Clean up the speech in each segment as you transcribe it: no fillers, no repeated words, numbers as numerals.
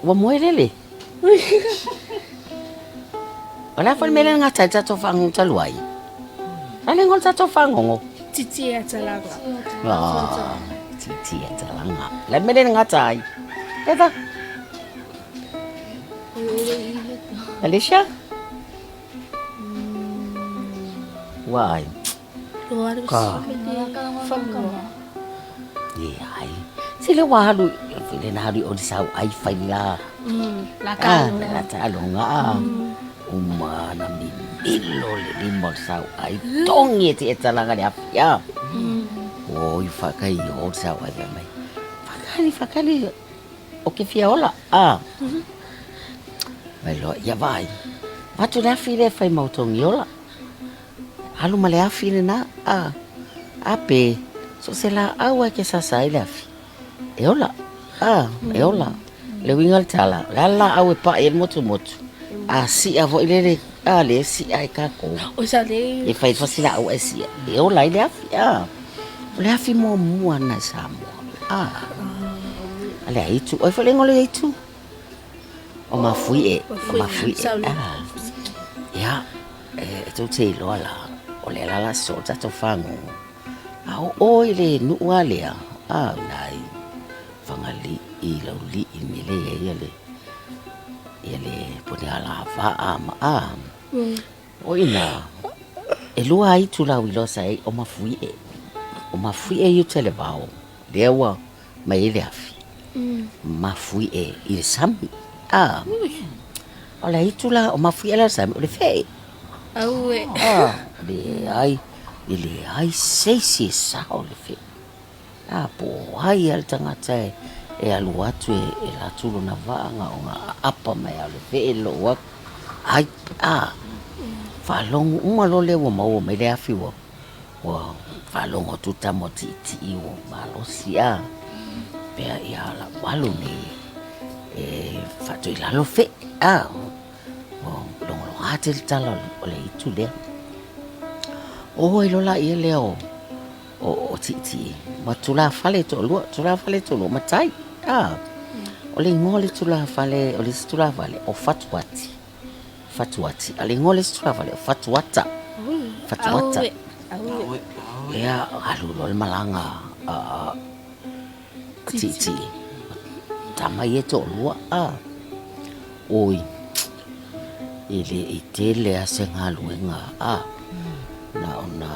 Ua moe lele. O le a foi le mea lea na gata ai le tatou fagogo talu ai? O le a le igoa o le tatou fagogo? Titi e talaga. Ah, titi e talaga. O le a le mea lea na gata ai? Heather? Alicia? Why? Ka. Leai. Se le ua alu, le na alu i o le sau ai fai la. La taaloga. La taaloga a. Uma na mimilo le lima o le sau ai. Togi e te e talaga le afi a. Oi whakai i o le sau ai fai mai. Whakali, whakali, o ke fia ola. A. Mai loa, ia vai. Watu le afi le whai mau tongi ola. Alu ma le afi lena, a, a pe, so o se laau a e ke sasa ai le afi, e ola, a, e ola. Le uiga o le tala, o le a le laau e paʻi ai le motumotu, a siʻa foi lele, a, lea e siʻa ai kākou. E fai fasi laau ae siʻa, e ola ai le afi, a. O le afi muamua lena i Samoa, a. A le aitu, ʻoe foi le igoa o le aitu? O Mafuie, o Mafuie, a. Ia. E tou te iloa la, o le ala la so o tatou fagogo, a o oe i le nuu a lea, a na i Fagalii, Laulii, mea lea i ai ia le, ia le Punialavaa ma a. O i ina, e lua lava itulau iloa sa i ai, o Mafuie. O Mafuie i uta i le vao, lea ua mai ai le afi, Mafuie i le sami. A, o le aitu la, o Mafuie la i le sami, o le feʻe. Aue. A, leai, e leai se isi e sao le feʻe. A, po o ai lava le tagata e alu atu e latu lona vaa na ona aapa mai lava o le feʻe lou atu. Ai, a, faalogo uma loa lea ua maua mai le afi ua Ua faalogo atu tama o Tiitii ua malosi a, pea ia lau alu nei e faatoilalo feʻe a, ua logologa tele tala o le aitu lea. Oo ai loa laia lea o Tiitii ma tulafale e toalua, tulafale e toalua, matai a. O le igoa o le tulafale, o le isi tulafale o Fatuati. Fatuati. A le igoa o le isi tulafale o Fatuata. Fatuata. Ia, alu loa le malaga a Tiitii. Tama ia e toalua a. Oi, e le i tele lava se galuega a. Na ona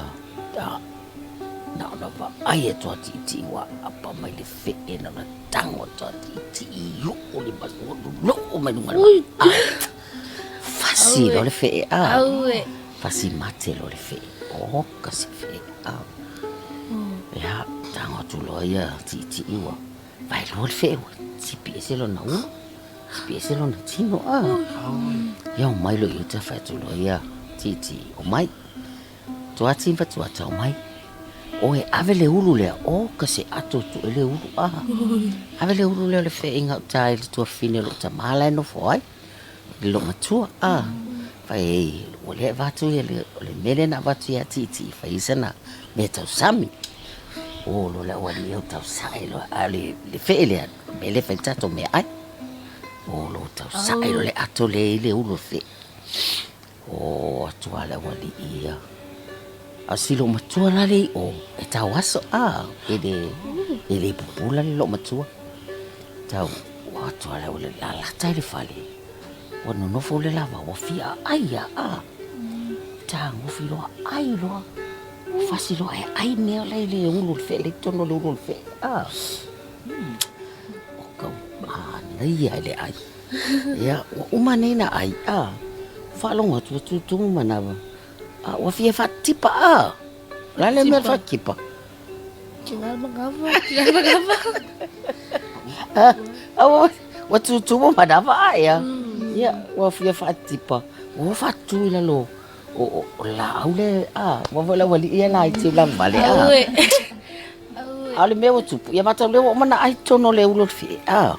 na ona vaai atu a Tiitii ua aapa mai le feʻe na ona Tago atu a Tiitii uu le malu loloo mai luga o le Fasi loa le feʻe a. Fasi mate loa le feʻe. Oka se feʻe a. Ia, tago atu loa ia Tiitii ua vaelua le feʻe ua tipi ese lona ulu, tipi ese lona tino a. Ia omai loa i uta fai atu loa ia Tiitii, omai. Tuati ma Fatuata, omai. Oe, ave le ulu lea, oka se ato e tue le ulu a. Ave le ulu lea o le feʻe i gauta i le tuafafine o lou tama la e nofo ai, i le loomatua a. Fai ai, ua le avatu ia le, o le mea lea na avatu ia Tiitii, fai ai sana mea tausami. O loa le aualii e tausae loa, a o le feʻe lea, o le mea lea e fai ai le tatou meaai. O loa tausae loa le ato lea i le ulu o le feʻe. O atu lava le aualii ia. A o si loomatua la lea i o, e tau aso, a, e le, e le pupula le loomatua. Tau, o atu lava le aualii, lalata i le fale, ua nonofo le lava, ua fia aai lava, a. Tagofi loa, ai loa, fasi loa e ai mea la i le ulu o le feʻe, la i totonu o le ulu o le feʻe, a. O ka manaia i le ai. Ia, ua uma nei na ai, a, faalogo atu ua tutumu manawa, a ua fia faatipa, a. O le a le mea o le faatipa? A ua tutumu manawa a ea. Ia, ua fia faatipa, ua faatu i lalo o laau le, a, ua foi le aualii ia laiti o lavale, a. A o le mea ua tupu, ia matau lea ua uma ona ai totonu o le ulu o le feʻe, a.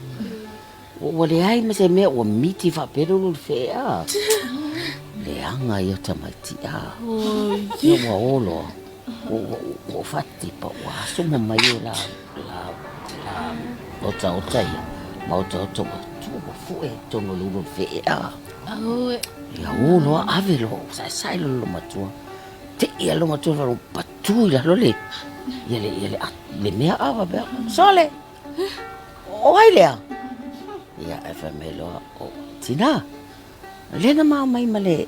Ua leai ma se mea ua miti faapea le ulu o le feʻe, a. Leaga ia o tamaiti, a. Ia ua o loa, ua faatipa, ua aso uma mai e la, la, la otaota ia, ma otaota ua tu Ua fue i totonu o le ulu o le fee a. Aue. Ia o loa ave loa saesae loa le loomatua. Tei lava le loomatua ma patu i lalo le ia le ia le le mea a faapea, sole! O ai lea? Ia ae fai mai loa, o tina, lea na ma omai ma le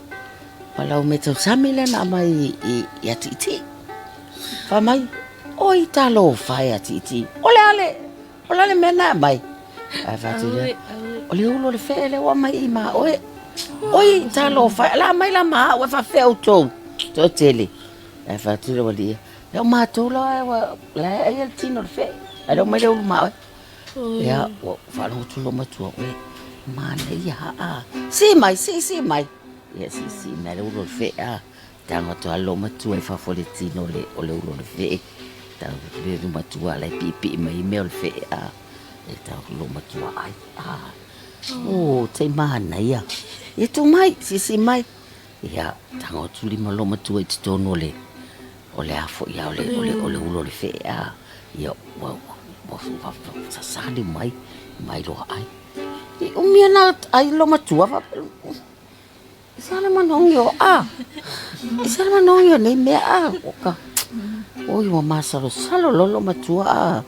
ma lau meatausami lea na aumai ia Tiitii. Fai mai, oi talofa e ia Tiitii, o le a le O le a le mea na e aumai? Ae fai atu lea, o le ulu o le fee lea ua aumai i i ma oe. Oi, talofa e, o le a aumai la ma au, e faapefea outou toatele? Ae fai atu le aualii ia, o matou la la e ai le tino o le fee, ae o lea ua aumai le ulu ma oe. Ia, ua faalogo atu loomatua, ue, manaia a, sii mai, sii, sii mai. Ia sii, sii mai le ulu o le fee a. Tago atu lava le loomatua i fafo i le tino o le ulu o le fee. Tago atu le loomatua la e piipii mai mea o le fee a. E tago atu le loomatua ai a. O, te manaia. Ia tuu mai, siisii mai. Ia, tago atu lima o le loomatua i totonu o le o le a foi a o le o le o le ulu o le fee a. Ia ua ua ua sasali mai mai loa ai. I umi ana ai le loomatua faapea. I se aha le manogi o a? I se aha le manogi o nei mea a? Oka. Oi ua masalosalo loa le loomatua a.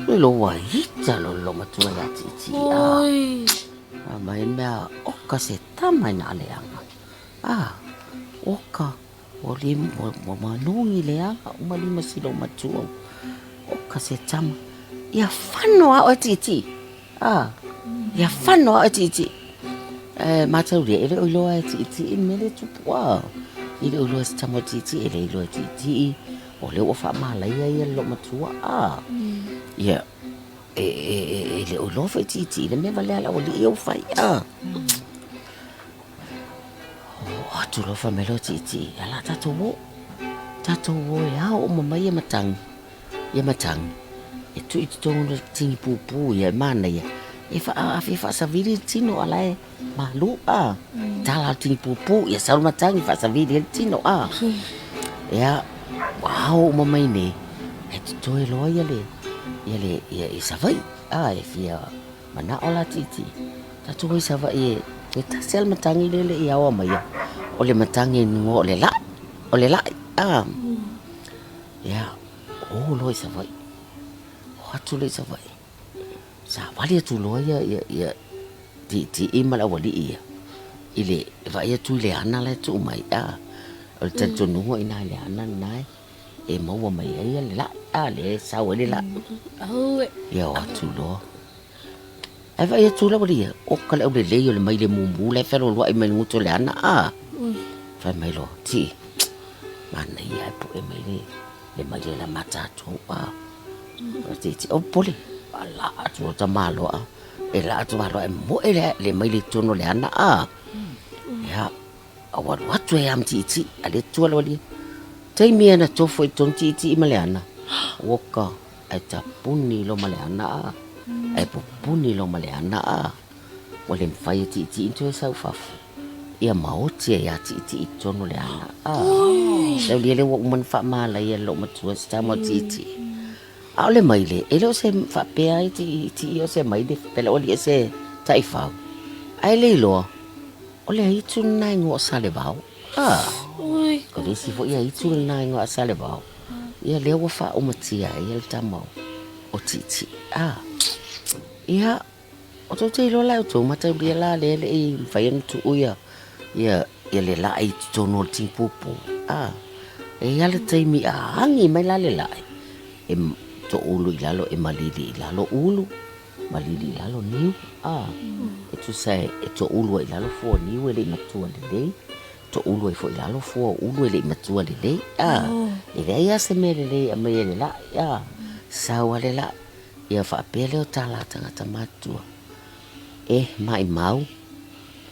Oi lo ua ita loa le loomatua iā Tiitii a. Oi. Fai mai le mea, oka se tama ina a leaga. A, oka, ua ua manogi leaga uma lima si loomatua. Oka se tama. Ia fano lava oe Tiitii. A, ia fano lava oe Tiitii. E mataulia, e le o iloa e Tiitii le mea lea e tupu a. E le o iloa e se tama o Tiitii, e le iloa e Tiitii, o lea ua faamalaia ia le loomatua a. Ia, e le o iloa foi e Tiitii le mea valea a le aualii ia ua fai a. Oo atu loa fai mai lea o Tiitii, ia o le a tatou o, tatou o e ao uma mai ia matagi. Ia matagi, e tuu i totonu o le tini pupu ia e manaia, e fia faasavili le tino a o la e malu a. Tala le tini pupu, ia sau le matagi faasavili ai le tino a. Ia, ua ao uma mai nei, ae totoe loa ia le, ia le, ia Savaii a, e fia manao la Tiitii, tatou o i Savaii e tasi lava le matagi lea e le i aoa maia, o le matagi e igoa o le lai, o le lai a. Ia, o loa i Savaii, o atu loa i Savaii, savali atu loa ia ia ia Tiitii ma le aualii ia i le vaai atu i le ana la e tuu mai a. O le talitonuga i ina i le ana lena e maua mai ai le lai a, lea e sau ai le lai. Ia o atu loa. Ae vaai atu le aualii ia, oka le aulelei o le maile mumu la e fealoaloai mai le gutu o le ana a. Fai mai loa, Tii, manaia ae pue mai le, le maile la ma tatou a. Tiitii, o pole, laa atu loa tamaloa, e laa atu tamaloa e moe le, le maile i totonu o le ana a. Ia, ua alu atu ai lava ma Tiitii, a lea e tua le aualii. Taimi ia na tofu ai i totonu Tiitii ma le ana, oka. Ae tapuni loa ma le ana a, ae pupuni loa ma le ana a. Ua le mafai e Tiitii ona toe sau i fafo. Ia maoti ai lava Tiitii i totonu o le ana a. Taulia lea ua uma ona faamalaia e le loomatua se tama o Tiitii. A o le maile, e le o se faapea ai Tiitii o se maile faapea le aualii o se taifau. Ae le iloa, o le aitu lena e igoa o Salevao. A, o le isi foi aitu lena e igoa o Salevao. Ia lea ua faaumatia ai le tama o Tiitii. A, ia, o tou te iloa la e outou mataulia la lea e le i mafai ona tuu ia, ia, ia le lai i totonu o le tini pupu. A, e i ai lava le taimi a agi mai la le lai, e toulu i lalo, e malili i lalo ulu, malili i lalo niu. A, e tusa e toulu ai i lalo fua o niu e le i matua lelei. Toulu ai foi i lalo fua o ulu e le i matua lelei, a. E leai lava se mea lelei e aumai e le lai, a. Sau lava le lai, ia faapea lea o tala a tagata matutua, e maimau,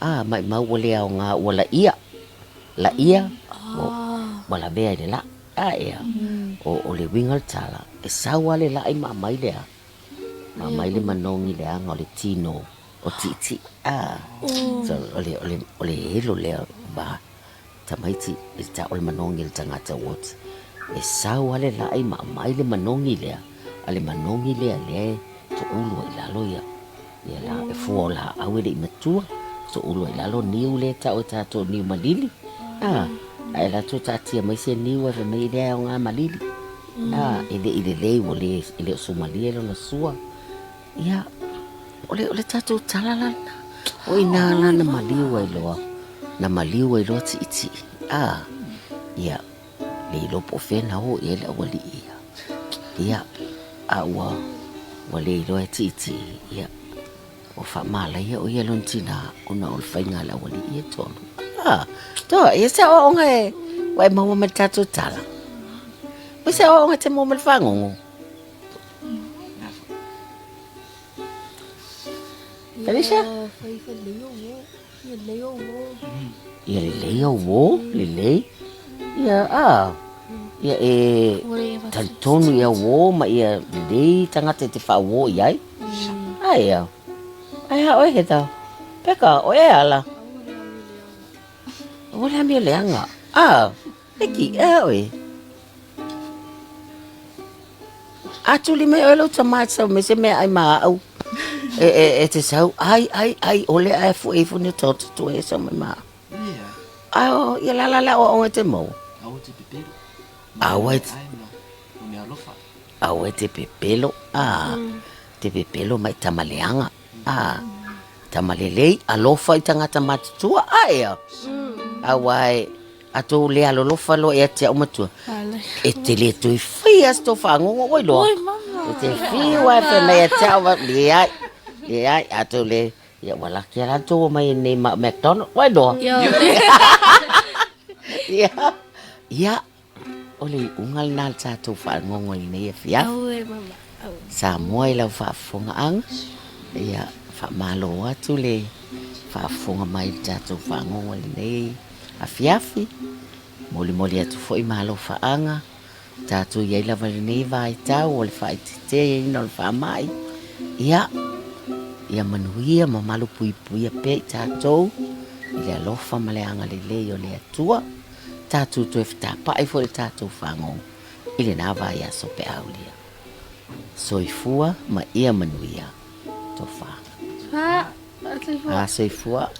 a, maimau ua le aoga ua laia, laia, ua lavea i le lai, a ea. O le uiga o le tala, e sau lava le lai ma aumai le a? Ma aumai le manogi leaga o le tino o Tiitii a. So o le o le o le elo lea ma tamaiti i ta o le manogi o le tagata ua oti. E sau lava le lai ma aumai le manogi lea, a le manogi lea lea e toulu ai i lalo ia. Ia la, e fua o laau e le i matua, soulu ai i lalo niu lea e tau e tatou o niu malili. A, ae alu atu taatia mai se niu ae fai mai e leai e aoga malili. A, e le i lelei ua le, e le o sumalie lona sua. Ia, o le, o le tatou tala la lena. O i ina la na maliu ai loa, na maliu ai loa Tiitii. A, ia, le iloa po o fea na o i ai le aualii ia. Ia, a ua, ua le iloa e Tiitii, ia, ua faamalaia o ia i lona tinā ona o le faiga a le aualii ia e toalua. A, toa, ia se aoaoga e, ua e maua mai i le tatou tala. Mai se aoaoga e te maua mai i le fagogo. Felicia? Ia lelei au uō, lelei. Ia, a, ia e talitonu i au uō ma ia lelei tagata e te faauō i ai. Ae a, ae a oe Heather? Peka, o e ala? Aua le amio leaga. A, Eki, e a oe? A tuli mai oe lou tama e te sau me se meaai ma au. E, e, e te sau, ai, ai, ai, ole ae fue ifo ni o taoto tu e sau mai ma au. Ai, o, ia la la la o onga te mau. Aua te pepelo. Aua te... Aua te pepelo, a, te pepelo mai tamaleaga, a, tamalelei, alofa i tagata matutua, ae a, aua e, A tou le alolofa loa ia te au matua, e te le toe faia se tou fagogo ua iloa. E te fiu lava e fai mai ia te au, leai, leai, a tou le, ia ua laki lava la tou omai nei ma McDonald, ua iloa. Ia, ia, o le iuga lena o le tatou fagogo i lenei afiafi. Samoa i lau faafofogaaga, ia, faamalo atu le faafofoga mai i le tatou fagogo i lenei afiafi, molimoli atu foi ma alofaaga, tatou i ai lava i lenei vaitau o le faaeteeteina o le faamai, ia, ia manuia ma malupuipuia pea i tatou i le alofa ma le agalelei o le Atua, tatou toe fetapa'i foi i le tatou fagogo i lena vaiaso pe a aulia. Soifua ma ia manuia. Tofa. Soifua. Soifua.